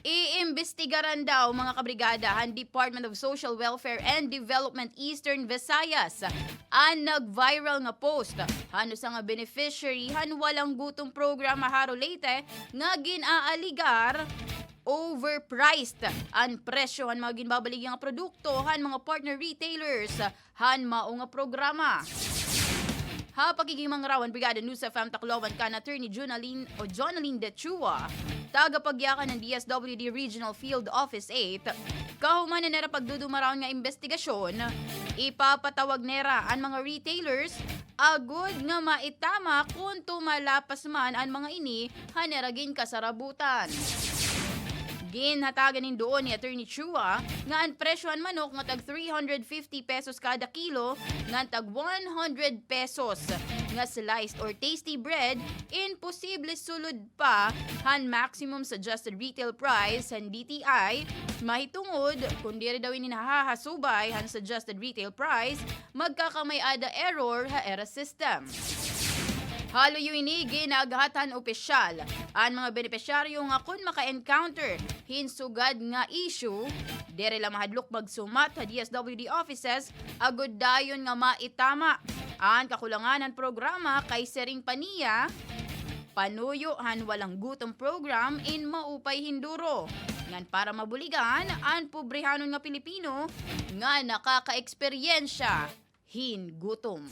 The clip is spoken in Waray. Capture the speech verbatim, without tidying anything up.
Iimbestigaran daw, mga kabrigada, han Department of Social Welfare and Development Eastern Visayas an nag-viral nga post han usa nga beneficiary han Walang Gutom Program ha Jaro, Leyte nga gin-aaligar overpriced an presyo han mga ginbabaligya nga produkto han mga partner retailers han mao nga programa. Ha pakighimangraw han Brigada News F M Tacloban kan Attorney Jonalyn o Jonalyn De Chua, tagapagyakan han D S W D Regional Field Office eight, kahuman han ira pagdudumaraon nga imbestigasyon, ipapatawag nira an mga retailers agod nga maitama kon tumalapas man an mga ini han ira ginkasarabutan. Ginhatagan hin duon ni Attorney Chua nga an presyo han manok nga tag three hundred fifty pesos kada kilo ngan tag one hundred pesos nga sliced or tasty bread imposible sulod pa han maximum suggested retail price han D T I, mahitungod kon diri daw ini nahahasubay han suggested retail price, magkakamay-ada error ha ira system. Ha luyo ini, ginaghat han opisyal an mga benepisyaryo nga kon maka-encounter hin sugad nga issue, diri la mahadlok magsumat ha D S W D offices agod dayon nga maitama an kakulangan han programa kay siring pa niya, panuyo han Walang Gutom Program in maupay hinduro ngan para mabuligan an pobrehanon nga Pilipino nga nakakaeksperyensya hin gutom.